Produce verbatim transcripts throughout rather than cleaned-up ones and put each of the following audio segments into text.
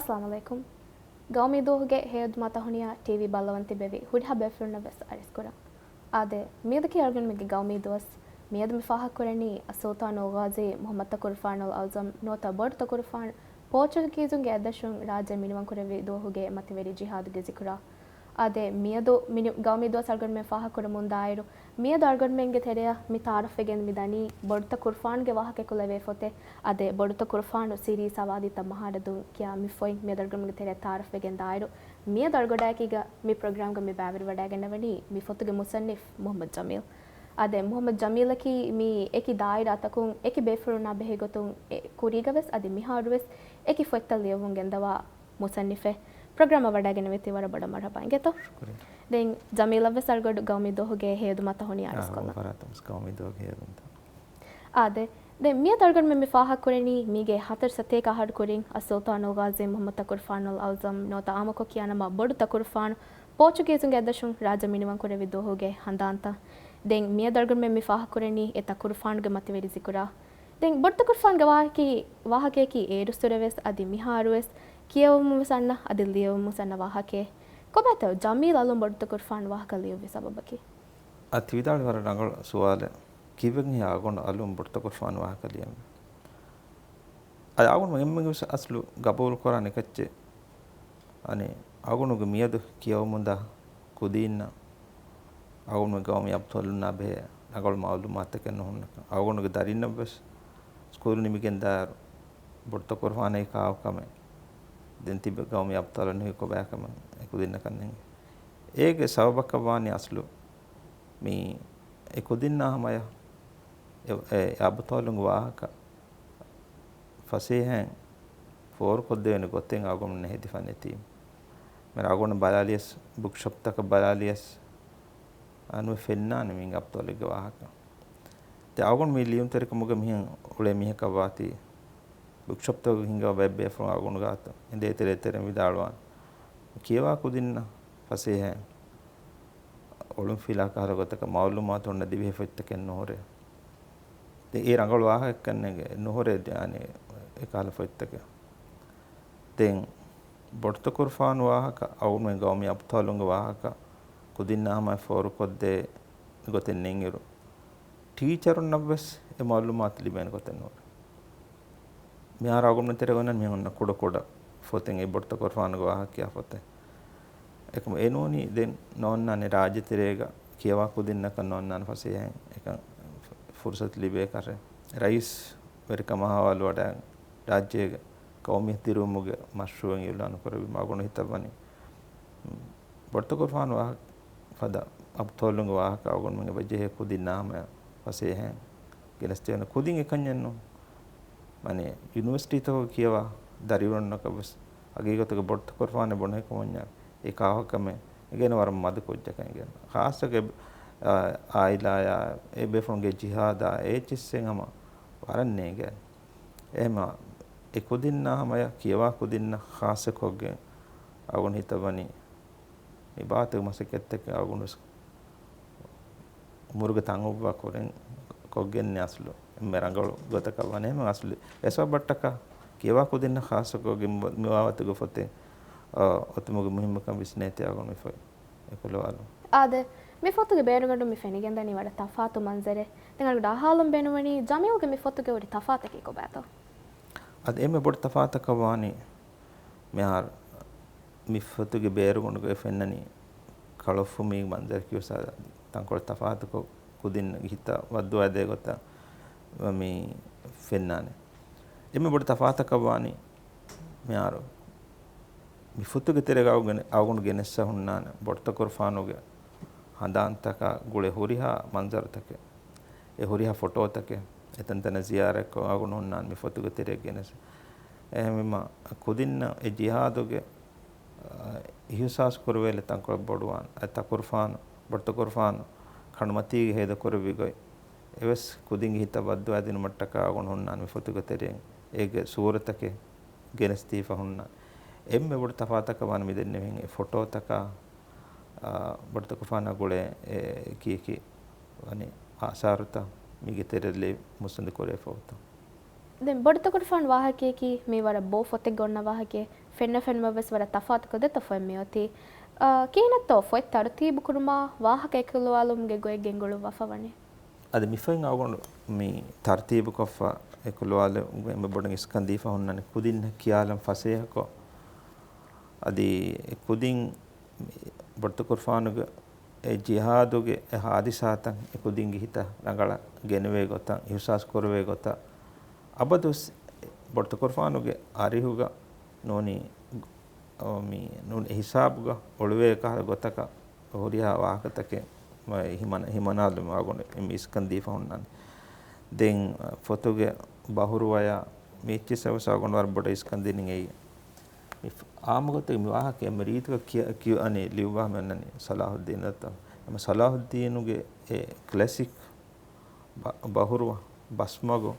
އައްސަލާމު ޢަލައިކުމް. ގައުމީ ދުވަހުގެ ހެޔޮ ދުމަތަހުނިޔާ ޓީވީ ބައްލަވަން ތިބެވި ހުރިހާ ބޭފުޅުންނަށް ވެސް އަރިސްކުރަން. އާދެ، މިއަދަކީ އަޅުގަނޑުމެންގެ ގައުމީ ދުވަސް. މިއަދު މި ފާހަގަކުރަނީ އައްސުލްޠާނުލް ޣާޒީ މުޙައްމަދު ތަކުރުފާނުލް އަޢުޒަމް ނުވަތަ ބޮޑު ތަކުރުފާނު ޕޯޗުގީޒުންގެ އައްދަށުން ރާއްޖެ މިނިވަންކުރެއްވި ދުވަހުގެ މަތިވެރި ޖިހާދުގެ ޒިކުރާ. އާދެ، މިއަދު މި ގައުމީ ދުވަސް އަޅުގަނޑުމެން ފާހަގަކުރަމުންދާއިރު، މިއަދު އަޅުގަނޑުމެންގެ ތެރެއަށް މި ތަޢާރަފްވެގެން މި ދަނީ ބޮޑުތަ ކުރުފާނުގެ ވާހަކަ ކުލަވޭ ފޮތެއް. އާދެ، ބޮޑުތަ ކުރުފާނު ސީރީޒް ހަވާދިތައް މަހާރަދުން ކިޔާ މި ފޮތް މިއަދު އަޅުގަނޑުމެންގެ ތެރެއަށް ތަޢާރަފްވެގެން ދާއިރު، މިއަދު އަޅުގަޑާއެކީގަ މި ޕްރޮގްރާމްގަ މި ބައިވެރިވަޑައިގަންނަވަނީ މި ފޮތުގެ މުޞައްނިފް މުޙައްމަދު ޖަމީލް. އާދެ، މުޙައްމަދު ޖަމީލަކީ މީ އެކި ދާއިރާތަކުން އެކި ބޭފުޅުންނާ ބެހޭގޮތުން އެ ކުރީގަ ވެސް އަދި މިހާރު ވެސް އެކި ފޮތްތައް ލިޔެވުން ގެންދަވާ މުޞައްނިފެއް. ޕްރޮގްރާމަށް ވަޑައިގެންނެވިތީ ވަރަށް ބޮޑަށް މަރުޙަބާ އިނގޭތޯ. ޝުކުރިއްޔާ. ދެން ޖަމީލަށް ވެސް އަޅުގަޑު ގައުމީ ދުވަހުގެ ހެޔޮ ދުމަތަހުނި އާ، އަރިސްކޮށްލަން. ވަރަށް ގައުމީ ދުވަހުގެ ހެޔޮ ދުމަތަހުނި. އާދެ، ދެން މިއަދު އަޅުގަނޑުމެން މި ފާހަގަކުރަނީ މީގެ ހަތަރު ސަތޭކަ އަހަރު ކުރިން އައްސުލްޠާނުލް ޣާޒީ މުޙައްމަދު ތަކުރުފާނުލް އަޢުޒަމް ނުވަތަ އާއްމުކޮށް ކިޔާ ނަމަށް ބޮޑު ތަކުރުފާނު ޕޯޗުގީޒުންގެ އައްދަށުން ރާއްޖެ މިނިވަންކުރެއްވި ދުވަހުގެ ހަނދާންތައް. ދެން މިއަދު އަޅުގަނޑުމެން މި ފާހަގަކުރަނީ އެ ތަކުރުފާނުގެ މަތިވެރި ޒިކުރާ. ދެން ބޮޑުތަކުރުފާނުގެ ވާހަކައީ، ވާހަކަޔަކީ އޭރުއްސުރެ ވެސް އަދި މިހާރު ވެސް ކިޔެވުމުން ވެސް އަންނަ އަދި ލިޔެވުމުން ވެސް އަންނަ ވާހަކައެއް. ކޮބާތޯ ޖަމީލް އަލުން ބޮޑުތަކުރުފާނު ވާހަކަ ލިޔުއްވި ސަބަބަކީ؟ އަދި ވިދާޅުވި ވަރަށް ރަނގަޅު ސުވާލެއް. ކިއްވެގެން ހޭ އަޅުގަނޑު އަލުން ބޮޑުތަކުރުފާނު ވާހަކަ ލިޔަންވީ؟ އަދި އަޅުގަނޑު އެންމެންގެ ވެސް އަސްލު ގަބޫލުކުރާނެ އެކައްޗެއް. އަނެއް އަޅުގަނޑުގެ މިއަދު ކިޔަވަމުންދާ ކުދީންނަށް އަޅުގަނޑުގެ ގައުމީ އަބްޠާލުންނާ ބެހޭ ރަނގަޅު މަޢުލޫމާތުތަކެއް ނުހުންނަކަން. އަޅުގަނޑުގެ ދަރިންނަށް ވެސް ސްކޫލް ނިމިގެން ދާއިރު ބޮޑުތަކުރުފާނަކީ ކާކު ކަމެއް، ދެން ތިބި ގައުމީ އަބްޠާލުން ނުހި ކޮބާ ކަމެއް އެ ކުދިންނަކަށް ނެނގޭ. އޭގެ ސަބަބަކަށް ވާނީ އަސްލު މި އެ ކުދިންނާ ހަމަޔަށް އެ، އެ އަބްޠާލުންގެ ވާހަކަ ފަސޭހައިން ފޯރުކޮށްދެވޭނެ ގޮތެއް އަޅުގަނޑު ހެދިފަ ނެތީ. މި އަޅުގަނޑު ބަލާލިޔަސް، ބުކްޝޮޕްތަކަށް ބަލާލިޔަސް، އަންނަ ފެންނާނެ މި އަބްޠާލުގެ ވާހަކަ. ދެން އަޅުގަނޑު މި ލިޔުންތެރިކަމުގަ މިހެން އުޅޭ މީހަކަށް ވާތީ، ބުކްޝޮޕްތަކުގަ ހިނގާ ބައެއް ބޭފުޅުން އަޅުގަނޑު ގާތު އިނދެ ތެރެ ތެރެ ވިދާޅުވާނެ. ކިޔަވާ ކުދިންނަށް ފަސޭހައިން އޮޅުންފިލާ ކަހަލަ ގޮތަކަށް މަޢުލޫމާތު ހުންނަ ދިވެހި ފޮތްތަކެއް ނުހުރޭ. ދެން އެ ރަނގަޅު ވާހަކައެއް ނެގޭ، ނުހުރޭ އަނެއް އެކަހަލަ ފޮތްތަކެއް. ދެން ބޮޑުތަކުރުފާނު ވާހަކަ، އަޅުގަނޑުމެން ގައުމީ އަބްޠާލުންގެ ވާހަކަ ކުދިންނާ ހަމަޔަށް ފޯރުކޮށްދޭ ގޮތެއް ނެތްއިރު، ޓީޗަރުންނަށްވެސް އެ މަޢުލޫމާތު ލިބޭނެ ގޮތެއް ނުހުރޭ. މިހާރު އަޅުގަނޑުމެން ތެރޭގަ އޮންނަ މި އޮންނަ ކުޑަ ކުޑަ ފޮތެއް އެ ބޮޑުތަކުރުފާނުގެ ވާހަކަ ކިޔާ ފޮތެއް. އެކަމަ އެ ނޫނީ ދެން ނޯންނާނެ ރާއްޖެ ތެރޭގަ ކިޔަވާ ކުދިންނަކަށް ނޯންނާނެ ފަސޭހައިން އެކަން ފުރުސަތު ލިބޭކަށެއް. ރައީސް ވެރިކަމާ ހަވާލުވަޑައި ރާއްޖޭގެ ގައުމީ ދިރިއުޅުމުގެ މަޝްރޫއެއް އިޢުލާނު ކުރެއްވީމަ އަޅުގަނޑު ހިތަށްވަނީ ބޮޑުތަކުރުފާނު ވާހަކަ ފަދަ އަބްޠާލުންގެ ވާހަކަ އަޅުގަނޑުމެން އެބަ ޖެހޭ ކުދިންނާ ހަމަޔަށް ފަސޭހައިން ގެނެސްދޭނެ. ކުދިން އެކަންޏެއް ނޫން. މަނި ޔުނިވަރސިޓީތަކުގަ ކިޔަވާ ދަރިވަރުންނަކަށް ވެސް ހަގީގަތުގަ ބޮޑުތަކުރުފާނެއް ބުނެ ކަމަށް އެ ކާކު ކަމެއް އެނގޭނެ ވަރަށް މަދު ކުއްޖަކަށް އެނގޭނެ. ޚާއްޞަކޮށް އެ، އާ، އާއިލާއާ އެ ބޭފުޅުންގެ ޖިހާދާ އެ އެޗް އެސް އެން ހަމަ ވަރަށް ނޭނގޭނެ. އެހެމަ އެ ކުދިންނާ ހަމަޔަށް ކިޔަވާ ކުދިންނަށް ޚާއްޞަކޮށްގެން އަޅުގަނޑު ހިތަށްވަނީ މި ބާތު މަސައްކަތްތަކެއް އަޅުގަނޑު ވެސް އުމުރުގެ ތަން އޮއްވާ ކުރިން ކޮށްގެން އަސްލު އެންމެ ރަނގަޅު ގޮތަކަށް ވަނީ. އެހެން އަސްލު އެ ސަބަބަށްޓަކާ ކިޔަވާ ކުދިންނަށް ޚާއްޞަކޮށްގެން މި ވާވަތުގެ ފޮތެއް، އާ، އޮތުމުގެ މުހިއްމުކަން ވިސްނޭތީ އަޅުގަނޑު މި ފޮތް އެކުލަވާލުން. އާދެ، މި ފޮތުގެ ބޭރުގަނޑު މި ފެނިގެންދަނީ ވަރަށް ތަފާތު މަންޒަރެއް. ދެން އަޅުގަޑު އަހާލަން ބޭނުންވަނީ ޖަމީލްގެ މި ފޮތުގެ ހުރި ތަފާތަކީ ކޮބާތޯ؟ އަދި އެންމެ ބޮޑު ތަފާތަކަށް ވާނީ މިހާރު މި ފޮތުގެ ބޭރުގަނޑުގައި ފެންނަނީ ކަޅުފުމީ މަންޒަރަކީ ވެސް ތަންކޮޅެއް ތަފާތުކޮށް ކުދިން ހިތަށް ވައްދުވާދޭ ގޮތަށް މި ފެންނާނެ. އެންމެ ބޮޑު ތަފާތަކަށް ވާނީ މިހާރު މި ފޮތުގެ ތެރޭގަ އަޅުގަނޑު ގެނެސް ހުންނާނެ ބޮޑުތަކުރުފާނުގެ ހަނދާންތަކާ ގުޅޭ ހުރިހާ މަންޒަރުތަކެއް، އެ ހުރިހާ ފޮޓޯތަކެއް، އެތަންތަނަށް ޒިޔާރަތްކޮށް އަޅުގަނޑު ހުންނާނެ މި ފޮތުގެ ތެރޭގަ ގެނެސް. އެހެންވީމަ ކުދިންނަށް އެ ޖިހާދުގެ، އާ، އިހުސާސް ކުރެވޭލެއް ތަންކޮޅެއް ބޮޑުވާނެ. އަދި ތަކުރުފާނު، ބޮޑުތަކުރުފާނު ކަނޑުމަތީގަ ހޭދަކުރެއްވި ގޮތް އެވެސް ކުދިންގެ ހިތަށް ވައްދުވާދިނުމަށްޓަކާ އަޅުގަނޑު ހުންނާނެ މި ފޮތުގެ ތެރެއިން އޭގެ ސޫރަތަކެއް ގެނެސްދީފަ ހުންނާނެ. އެންމެ ބޮޑު ތަފާތަކަށް ވާނީ މި ދެންނެވިހެން އެ ފޮޓޯތަކާ، އާ، ބޮޑުތަކުރުފާނާ ގުޅޭ އެކި އެކި ވަނީ އާސާރުތައް މީގެ ތެރެއަށް ލިޔެ މުއްސަނދި ކުރެވިފަ އޮތަން. ދެން ބޮޑުތަކުރުފާނު ވާހަކަޔަކީ މީ ވަރަށް ބޯ ފޮތެއްގަ އޮންނަ ވާހަކައެއް. ފެންނަ ފެނުމަށް ވެސް ވަރަށް ތަފާތުކޮށް ދެތޯ ފޮތް މިއޮތީ. އާ، ކިހިނެއްތޯ ފޮތް ތަރުތީބު ކުރުމާ ވާހަކަ އެކުލަވާލުމުގެ ގޮތް ގެންގުޅުއްވާފަ ވަނީ؟ އަދި މި ފޮތް އަޅުގަނޑު މި ތަރުތީބުކޮށްފަ އެކުލަވާލުމުގެ އެންމެ ބޮޑު އިސްކަން ދީފަ ހުންނަނީ ކުދިންނަށް ކިޔާލަން ފަސޭހަކޮށް. އަދި އެ ކުދިން ބޮޑުތަކުރުފާނުގެ އެ ޖިހާދުގެ އެ ހާދިސާތައް އެ ކުދިންގެ ހިތަށް ރަނގަޅަށް ގެނެވޭ ގޮތަށް، އިހުސާސް ކުރެވޭ ގޮތަށް، އަބަދުވެސް ބޮޑުތަކުރުފާނުގެ އަރިހުގަ ނޫނީ، އަ، މި ނޫނީ ހިސާބުގަ އޮޅުވޭ ކަހަލަ ގޮތަކަށް ހުރިހާ ވާހަކަތަކެއް މަ-، ހިމަނަ-، ހިމަނާލުމަށް އަޅުގަނޑު އެ މި އިސްކަން ދީފަ ހުންނާނެ. ދެން ފޮތުގެ ބަހުރުވަޔާ މި އެއްޗިއްސަށް ވެސް އަޅުގަނޑު ވަރަށް ބޮޑަށް އިސްކަން ދިނީ އެއީ. މި ފ-، އާއްމުގޮތުގަ މި ވާހަކަ އެންމެ ރީތިކޮށް ކިޔަ-، ކިޔަ-، އަނެއް ލިޔުއްވާ މި އޮންނަނީ ސަލާހުއްދީން ދައްތަ. އެމަ ސަލާހުއްދީނުގެ އެ ކްލެސިކް ބަ-، ބަހުރުވަ ބަސްމަގު،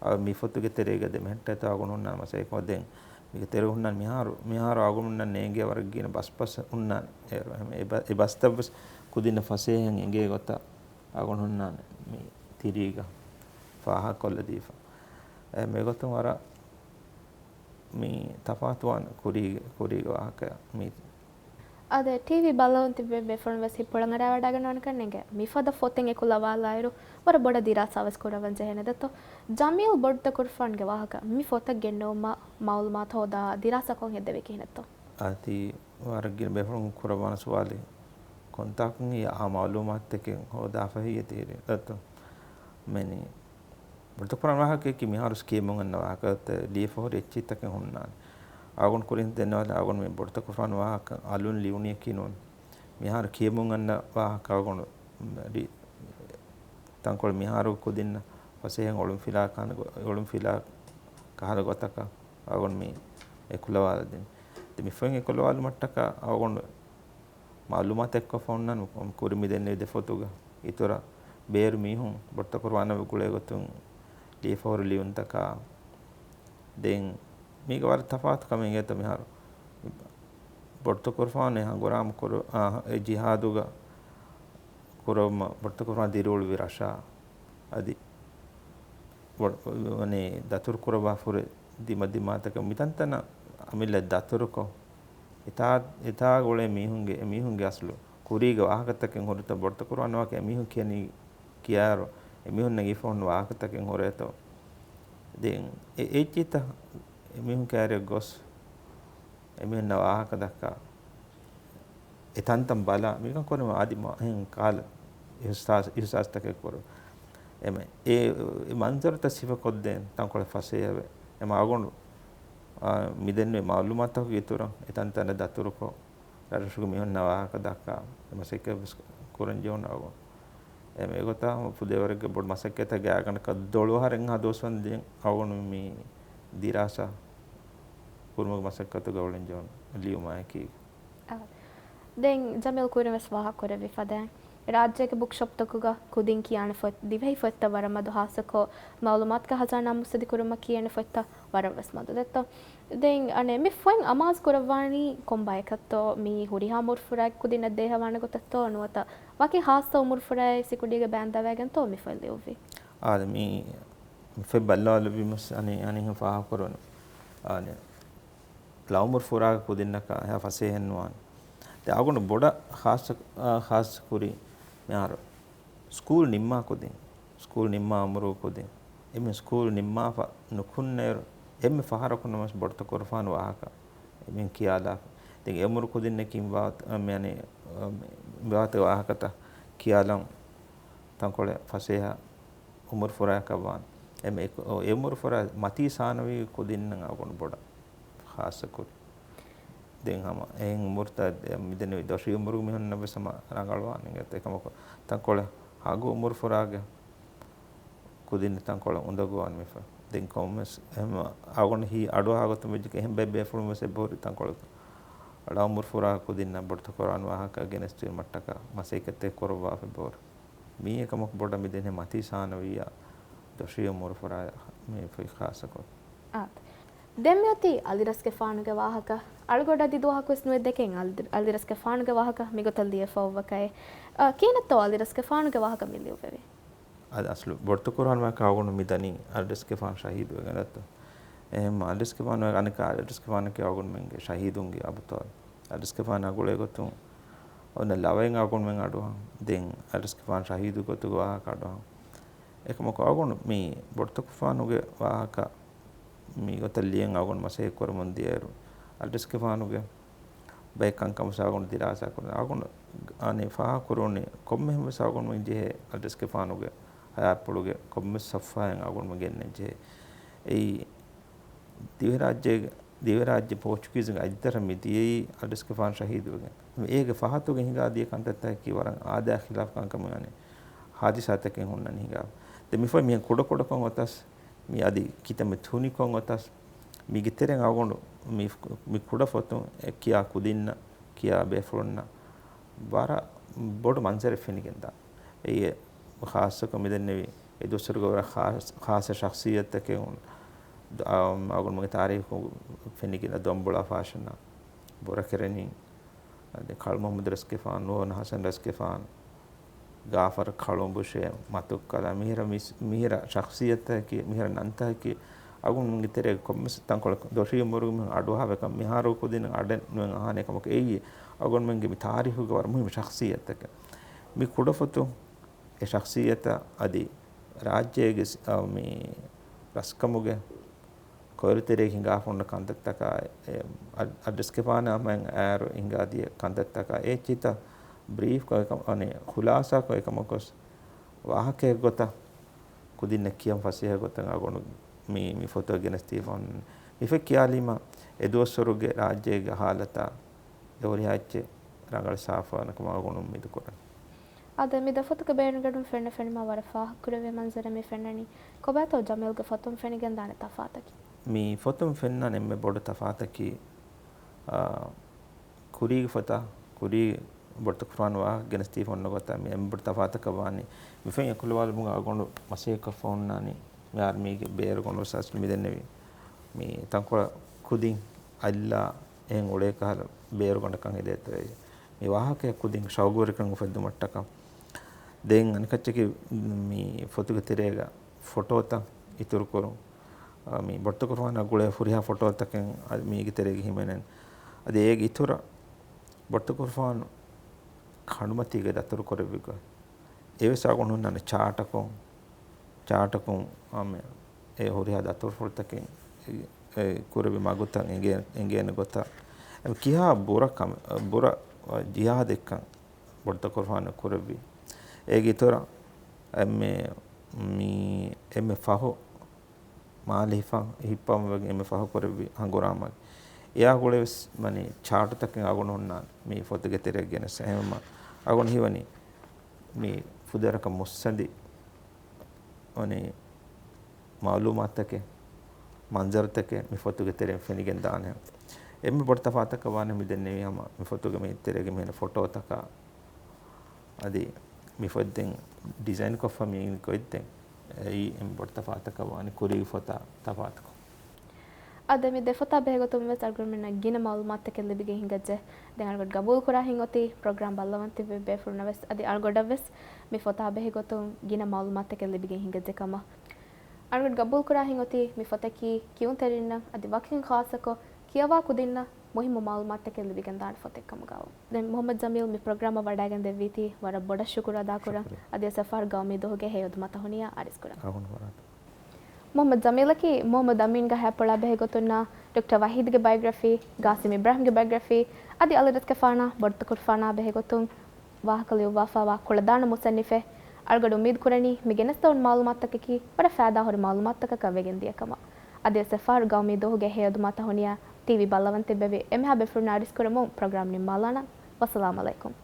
އަ، މި ފޮތުގެ ތެރޭގަ ދެމެހެއްޓޭތޯ އަޅުގަނޑު ހުންނާނެ މަސައްކަތް. ދެން މީގެ ތެރޭ ހުންނާނެ މިހާރު، މިހާރު އަޅުގަނޑު ހުންނަނީ އެނގޭ ވަރަށް ގިނަ ބަސްބަސް ހުންނާނެ. އޭރު އެ ބަ-، އެ ބަސްތައް ވެސް ކުދިންނަށް ފަސޭހައިން އެނގޭ ގޮތަށް އަޅުގަނޑު ހުންނާނެ މި ތިރީގަ ފާހަގަކޮށްލަދީފަ. އެ މިގޮތުން ވަރަށް މި ތަފާތުވާން ކުރީގެ، ކުރީގެ ވާހަކަ މީ. އާދެ، ޓީވީ ބައްލަވަން ތިބޭ ބޭފުޅުން ވެސް ހިތްޕުޅަށް އަރާވަޑައިގަންނަވާނެކަން އެނގޭ. މިފަދަ ފޮތެއް އެކުލަވާލާއިރު، ވަރަށް ބޮޑަށް ދިރާސާ ވެސް ކުރައްވަން ޖެހޭނެ ދެއްތޯ. ޖަމީލް ބޮޑުތަކުރުފާނުގެ ވާހަކަ މި ފޮތަށް ގެންނެވުމަށް މައުލޫމާތު ހޯދާ ދިރާސާކޮށް ހެއްދެވީ ކިހިނެއްތޯ؟ އަދި ވަރަށް ގިނަ ބޭފުޅުން ކުރައްވާނެ ސުވާލެއް. ކޮންތާކުން އެ އާ މައުލޫމާތުތަކެއް ހޯދާފަ ހެއްޔޭ ތިހިރީ ދެއްތޯ؟ މެނި ބޮޑުތަކުރުފާނު ވާހަކައަކީ މިހާރު ކިޔަމުން އަންނަ ވާހަކަ ލިޔެފަ ހުރި އެއްޗިތަކެއް ހުންނާނެ. އަޅުގަނޑު ކުރިން ދެންނެވާލަން އަޅުގަނޑު މި ބޮޑުތަކުރުފާނު ވާހަކަ އަލުން ލިޔުނީކީ ނޫން. މިހާރު ކިޔަމުން އަންނަ ވާހަކަ އަޅުގަނޑު ރި-، ތަންކޮޅެއް މިހާރު ކުދިންނަށް ފަސޭހައިން އޮޅުންފިލާ ކަހަލަ ގޮ-، އޮޅުންފިލާ ކަހަލަ ގޮތަކަށް އަޅުގަނޑު މި އެކުލަވާލަދިން. ދެން މި ފޮތް އެކުލަވާލުމަށްޓަކާ އަޅުގަނޑު މައުލޫމާތު އެއްކޮށްފަ ހުންނަން ކުރިން މި ދެންނެވި ދެ ފޮތުގަ އިތުރަށް ބޭރު މީހުން ބޮޑުތަކުރުފާނާ ގުޅޭ ގޮތުން ލިޔެފަ ހުރި ލިޔުންތަކާ. ދެން މީގަ ވަރަށް ތަފާތު ކަމެއް އިނގޭތޯ މިހާރު ބޮޑުތަކުރުފާނު ހަނގުރާމަ ކުރު-، އާ، އެ ޖިހާދުގަ ކުރައްވުމަށް ބޮޑުތަކުރުފާނު ދިރިއުޅުއްވި ރަށާ އަދި ބޮ-، ވަނީ ދަތުރު ކުރައްވާފަ ހުރި ދިމަދިމާތަކަށް މިތަންތަނަށް އަމިއްލަ ދަތުރުކޮށް، އެތާ، އެތާ ގުޅޭ މީހުންގެ، އެމީހުންގެ އަސްލު ކުރީގެ ވާހަކަތަކެއް ހުރިތަ ބޮޑުތަކުރުފާނު ވާހަކަ އެމީހުން ކިޔަނީ ކިޔާއިރު، އެމީހުން ނެގިފަ ހުންނަ ވާހަކަތަކެއް ހުރޭތޯ. ދެން އެ އެއްޗިތަ އެމީހުން ކައިރިއަށް ގޮސް، އެމީހުންނަށް ވާހަކަ ދައްކާ، އެ ތަންތަން ބަލާ، މިކަން ކުރީމަ އަދި މަ-، އެހެން ކަހަލަ އިހުސާސް، އިހުސާސްތަކެއް ކުރު. އެމެ، އެ، އެ މަންޒަރުތައް ސިފަކޮށްދޭން ތަންކޮޅެއް ފަސޭހަވޭ. އެމަ އަގުނޑު، އާ، މިދެންނެވި މައުލޫމާތުގެ އިތުރަށް އެ ތަންތަނަށް ދަތުރުކޮށް، ރަށްރަށުގެ މީހުންނަށް ވާހަކަ ދައްކާ އެ މަސައްކަތް ވެސް ކުރަން ޖެހުނު އަގުނޑު. އެމެ އެގޮތަށް ފުދޭވަރެއްގެ ބޮޑު މަސައްކަތެއް ގާތްގަނޑަކަށް ދޮޅު އަހަރެއް އަހަ ދުވަސް ވަންދެން އަގުނޑު މި ދިރާސާ ކުރުމުގެ މަސައްކަތުގަ އުޅެން ޖެހުނު ލިޔުމާއެކީ. އަ، ދެން ޖަމީލް ކުރިން ވެސް ވާހަކަ ކުރެއްވި ފަދައިން، ރާއްޖޭގެ ބުކްޝޮޕްތަކުގަ ކުދިން ކިޔާނެ ފޮތް، ދިވެހި ފޮތްތައް ވަރަށް މަދު، ހާއްސަކޮށް މައުލޫމާތުގެ ހަޒާނާ މުއްސަދި ކުރުމަށް ކިޔޭނެ ފޮތްތައް ވަރަށް ވެސް މަދު ދެއްތޯ. ދެން އަނެއް މި ފޮތް އަމާޒު ކުރައްވާނީ ކޮން ބަޔަކަށްތޯ؟ މީ ހުރިހާ އުމުރުފުރާއެކު ކުދިންނަށް ދޭހަވާނެ ގޮތަށްތޯ ނުވަތަ ވަކި ހާއްސަ އުމުރުފުރާއެއް ސިކުޑީގަ ބޭންދަވައިގެންތޯ މި ފޮތް ލިޔުއްވީ؟ އާދެ، މި، މި ފޮތް ބައްލަވާލެއްވީމަސް އަނެއް، އަނެއްހެން ފާހަގަކުރަން. އާދެ. ލައުމުރު ފުރާގެ ކުދިންނަކަށް އެހާ ފަސޭހައެއްނުވާނެ. ދެ އަގުނޑު ބޮޑަށް ޚާއްޞަ، އާ، ޚާއްޞަ ކުރީ މިހާރު ސްކޫލް ނިންމާ ކުދިން، ސްކޫލް ނިންމާ އުމުރު ކުދިން، އެމީހުން ސްކޫލް ނިންމާފަ ނުކުންނައިރު، އެންމެ ފަހަރަކު ނަމަސް ބޮޑުތަކުރުފާނު ވާހަކަ އެމީހުން ކިޔާލާފަ. ދެން އެ އުމުރު ކުދިންނަކީ މި ބާވަތު، މި އަނެއް، މި ބާވަތުގެ ވާހަކަތައް ކިޔާލަން ތަންކޮޅެއް ފަސޭހަ އުމުރު ފުރާއަކަށް ވާނެ. އެމެ އެ އުމުރު ފުރާ މަތީ ސާނަވީ ކުދިންނަށް އަގުނޑު ބޮޑަށް ޚާއްޞަ ކުރި. ދެން ހަމަ އެހެން އުމުރުތައް މިދެންނެވި ދޮށީ އުމުރުގެ މީހުންނަށް ވެސް ހަމަ ރަނގަޅުވާނެ އިނގޭތަ؟ އެކަމަކު ތަންކޮޅެއް ހަގު އުމުރު ފުރާގެ ކުދިން ތަންކޮޅެއް އުނދަގޫވާނެ މިފަ. ދެން ކޮންމެސް އެހެން އަގުނޑު ހީ އަޑުއަހާ ގޮތުން ވެއްޖެ އެހެން ބައެއް ބޭފުޅުން ވެސް އެބަހުރި ތަންކޮޅެއް އަޅާ އުމުރު ފުރާ ކުދިންނަށް ބޮޑުތަކުރުފާނު ވާހަކަ ގެނެސްދިނުމަށްޓަކާ މަސައްކަތެއް ކުރައްވާފަ އެބަހުރި. މީ އެކަމަކު ބޮޑަށް މިދެން މަތީ ސާނަވީއާ ދޮށީ އުމުރު ފުރާ މި ފޮތް ޚާއްޞަކޮށް. އާ. ދެން މިއޮތީ އަލިރަސްގެފާނުގެ ވާހަކަ. އަޅުގަޑު އަދި ދުވަހަކުވެސް ނުވެ ދެކެން އަލި-، އަލިރަސްގެފާނުގެ ވާހަކަ މިގޮތަށް ލިޔެފަ އޮއްވަކައި. އާ، ކިހިނެއްތޯ އަލިރަސްގެފާނުގެ ވާހަކަ މި ލިޔުއްވެވީ؟ އަދި އަސްލު ބޮޑުތަކުރުފާނު ވާހަކަ އަޅުގަނޑު މިދަނީ އަލިރަސްގެފާނު ޝަހީދުވެގެން ދެއްތޯ. އެހެން އަލްރިޒްގެފާނު އަނެކާ އަލްރިޒްގެފާނަކީ އަޅުގަނޑުމެންގެ ޝަހީދުންގެ އަބުޠާލު. އަލްރިޒްގެފާނާ ގުޅޭގޮތުން އޮންނަ ލަވައިން އަޅުގަނޑުމެން އަޑުއަހަން. ދެން އަލްރިޒްގެފާނު ޝަހީދު ގޮތުގެ ވާހަކަ އަޑުއަހަން. އެކަމަކު އަޅުގަނޑު މި ބޮޑުތަކުފާނުގެ ވާހަކަ މި ގޮތަށް ލިޔެން އަޅުގަނޑު މަސައްކަތް ކުރަމުން ދިޔައިރު، އަލްރިޒްގެފާނުގެ ބައެއް ކަންކަމަށް އަޅުގަނޑު ދިރާސާ ކުރަން. އަޅުގަނޑު އަނެއް ފާހަގަކުރުނީ ކޮންމެހެން ވެސް އަޅުގަނޑުމެން ޖެހޭ އަލްރިޒްގެފާނުގެ ހަޔާތްޕުޅުގެ ކޮންމެސް ސަފްހާއެއް އަޅުގަނޑުމެން ގެންނަން ޖެހޭ. އެއީ ދިވެހިރާއްޖޭގެ، ދިވެހިރާއްޖެ ޕޯޗުގީޒުންގެ އަތްދަށަށް މި ދިޔައީ އަލްރިޒްގެފާނު ޝަހީދުވެގެން. އޭގެ ފަހަތުގަ ހިނގާދިޔަ ކަންތައްތަކަކީ ވަރަށް އާދައާ ޚިލާފު ކަންކަމެއް އަނެއް ހާދިސާތަކެއް ހުންނަނީ ހިނގާ. ދެން މި ފޮތް މިހެން ކުޑަކުޑަކޮށް އޮތަސް، މި އަދި ކިތަންމެ ތުނިކޮށް އޮތަސް، މީގެ ތެރެއިން އަޅުގަނޑު މި، މި ކުޑަ ފޮތުން އެ ކިޔާ ކުދިންނަށް، ކިޔާ ބޭފުޅުންނަށް ވަރަށް ބޮޑު މަންޒަރެއް ފެނިގެންދާނެ. އެއީ ޚާއްޞަކޮށް މިދެންނެވި އެ ދުވަސްވަރުގެ ވަރަށް ޚާއްޞަ، ޚާއްޞަ ޝަޚްޞިއްޔަތުތަކެއް، އަ، އަޅުގަނޑުމެންގެ ތާރީޚު ފެނިގެން ދޮންބުޅާ ފާށަނާ، ބުރަކެރަނީ، އަދި ކަޅު މުޙައްމަދު ރަސްގެފާނު، ނޫހު ހަސަން ރަސްގެފާނު، ގާފަރު ކަޅުއުނބުށޭ، މަތުއްކަލާ، މިހިރަ މިސް-، މިހިރަ ޝަޚްޞިއްޔަތަކީ، މިހިރަ ނަންތަކަކީ، އަޅުގަނޑުމެންގެ ތެރޭގަ ކޮންމެސް ތަންކޮޅެއް ދޮށީ އުމުރުގެ މީހުން އަޑުއަހާ ވެ ކަމަށް މިހާރު ކުދިން އަޑެއް ނުވެ އަހާނެ ކަމަކު އެއީ، އަޅުގަނޑުމެންގެ މި ތާރީޚުގެ ވަރަށް މުހިއްމު ޝަޚްޞިއްޔަތުތަކެއް. މި ކުޑަފޮތު އެ ޝަޚްޞިއްޔަތަށް އަދި ރާއްޖޭގެ ސި-، އަ، މި ރަސްކަމުގެ ކޮއިރުތެރޭގަ ހިނގާފަ ހުންނަ ކަންތައްތަކާ، އެ، އަ-، އަލްރިޒްގެފާނާ ހަމައަށް އައިރު ހިނގާދިޔަ ކަންތައްތަކާ އެއްޗިތައް ބްރީފްކޮށް އެކަމަ-، އަނެއް ޚުލާސާކޮށް އެކަމަކުވެސް ވާހަކައެއް ގޮތަށް ކުދިންނަށް ކިޔަން ފަސޭހަ ގޮތަށް އަޅުގަނޑު މި، މި ފޮތުގަ ގެނެސްދީފަ ހުންނަނީ. މި ފޮތް ކިޔާލީމަ އެ ދުވަސްވަރުގެ ރާއްޖޭގެ ހާލަތާ އެ ހުރިހާ އެއްޗެއް ރަނގަޅަށް ސާފުވާނެ ކަމަށް އަޅުގަނޑު އުއްމީދު ކުރަން. އާދެ، މި ދެ ފޮތުގެ ބޭނުންގަނޑުން ފެންނަ ފެނުމާ ވަރަށް ފާހަގަކުރެވޭ މަންޒަރެއް މި ފެންނަނީ. ކޮބާތޯ ޖަމީލްގެ ފޮތުން ފެނިގެންދާނެ ތަފާތަކީ؟ މި ފޮތުން ފެންނަން އެންމެ ބޮޑު ތަފާތަކީ، އާ، ކުރީގެ ފޮތާ، ކުރީ ބޮޑުތަކުފާނު ވާހަކަ ގެނެސްދީފަ ހުންނަ ގޮތާ މި އެންމެ ބޮޑު ތަފާތަކަށް ވާނީ، މި ފޮތް އެކުލަވާލުމުގަ އަޅުގަނޑު މަސައްކަތްކޮށްފަ ހުންނާނީ، މި އާރްމީގެ ބޭރުގަނޑު ވެސް މިދެންނެވި މި ތަންކޮޅެއް ކުދިން އަތްލާ އެހެން އުޅޭ ކަހަލަ ބޭރުގަނޑަކަށް ހެދޭތޯއޭ. މި ވާހަކައަށް ކުދިން ޝައުގުވެރިކަން އުފެއްދުމަށްޓަކާ. ދެން އަނެކައްޗަކީ މި ފޮތުގެ ތެރޭގަ ފޮޓޯތައް އިތުރުކުރުން. އާ، މި ބޮޑުތަކުފާނާ ގުޅޭ ހުރިހާ ފޮޓޯތަކެއް އަދި މީގެ ތެރޭގަ ހިމެނެން. އަދި އޭގެ އިތުރަށް ބޮޑުތަކުފާނު ކަނޑުމަތީގަ ދަތުރު ކުރެއްވި ގޮތް. އެވެސް އަޅުގަނޑު ހުންނާނެ ޗާޓަކުން، ޗާޓަކުން އާ، މި އެ ހުރިހާ ދަތުރުފުޅުތަކެއް އެ، އެ ކުރެއްވި މަގުތައް އެނގޭ، އެނގޭނެ ގޮތަށް. އެ ކިހާ ބުރަ ކަމެއް، ބުރަ ޖިހާދެއްކަން ބޮޑުތަކުފާނު ކުރެއްވި. އޭގެ އިތުރަށް އެންމެ، މި، އެންމެ ފަހު މާލެ ހިފަން، ހިއްޕަންވެގެން އެންމެ ފަހު ކުރެއްވި ހަނގުރާމަ. އެއާ ގުޅޭވެސް ވަނީ ޗާޓުތަކެއް އަޅުގަނޑު ހުންނާނެ މި ފޮތުގެ ތެރޭގަ ގެނެސް. އެހެންވީމަ އަޅުގަނޑު ހީވަނީ މި ފުދޭވަރަކަށް މުއްސަނދި ވަނީ މައުލޫމާތުތަކެއް، މަންޒަރުތަކެއް މި ފޮތުގެ ތެރެއިން ފެނިގެން ދާނެ. އެންމެ ބޮޑު ތަފާތަކަށް ވާނެ މި ދެންނެވި ހަމަ މި ފޮތުގެ މި ތެރޭގެ މިހެން ފޮޓޯތަކާ އަދި މި ފޮތް ދެން ޑިޒައިން ކޮށްފަ މި އިން ގޮތް ދެން އެއީ އެންމެ ބޮޑު ތަފާތަކަށް ވާނެ ކުރީގެ ފޮތާ ތަފާތުކޮށް. އާދެ، މި ދެ ފޮތާ ބެހޭގޮތުން ވެސް އަޅުގަނޑުމެންނަށް ގިނަ މައުލޫމާތުތަކެއް ލިބިގެން ހިނގައްޖެ. ދެން އަޅުގަނޑު ގަބޫލު ކުރާ ހިތް އޮތީ ޕްރޮގްރާމް ބައްލަވަން ތިއްބެވި ބޭފުޅުންނަށް ވެސް އަދި އަޅުގަނޑަށް ވެސް މި ފޮތާ ބެހޭގޮތުން ގިނަ މައުލޫމާތުތަކެއް ލިބިގެން ހިނގައްޖެ ކަމަށް. އަޅުގަނޑު ގަބޫލު ކުރާ ހިތް އޮތީ މި ފޮތަކީ ކިޔުންތެރިންނަށް އަދި ވަކިން ޚާއްޞަކޮށް ކިޔަވާ ކުދިންނަށް މުހިއްމު މައުލޫމާތުތަކެއް ލިބިގެންދާނެ ފޮތެއް ކަމުގައު. ދެން މުޙައްމަދު ޖަމީލް މި ޕްރޮގްރާމަށް ވަޑައިގެން ދެއްވީތީ ވަރަށް ބޮޑަށް ޝުކުރު އަދާކުރަން. ޝުކުރިއްޔާ. އަދިވެސް އެއްފަހަރު ގައުމީ ދުވަހުގެ ހެޔޮ އެދުމަތައް ހުނިޔާ އަރިސްކުރަން. އަޅުގަނޑު ވަރަށް. މުޙައްމަދު ޖަމީލަކީ މުޙައްމަދު އަމީންގެ ހަޔާތްޕުޅާ ބެހޭގޮތުންނާ، ޑޮކްޓަރ ވަޙީދުގެ ބަޔޮގްރަފީ، ގާސިމް އިބްރާހިމްގެ ބަޔޮގްރަފީ، އަދި އަލިރަސްގެފާނާ ބޮޑުތަކުފާނާ ބެހޭގޮތުން ވާހަކަ ލިޔުއްވާފައިވާ ކުޅަދާނަ މުޞައްނިފެއް. އަޅުގަޑު އުއްމީދު ކުރަނީ މި ގެނެސްދެވުނު މައުލޫމާތުތަކަކީ ވަރަށް ފައިދާހުރި މައުލޫމާތުތަކަކަށް ވެގެން ދިޔަ ކަމަށް. އަދިވެސް އެއްފަހަރު ގައުމީ ދުވަހުގެ ހެޔޮ އެދުމަތައް ހުނިޔާ ޓީވީ ބައްލަވަން ތިއްބެވި އެންމެހާ ބޭފުޅުންނާ އަރިސްކުރަމުން ޕްރޮގްރާމް ނިންމާލާނަން. ވައްސަލާމް އަލައިކުމް.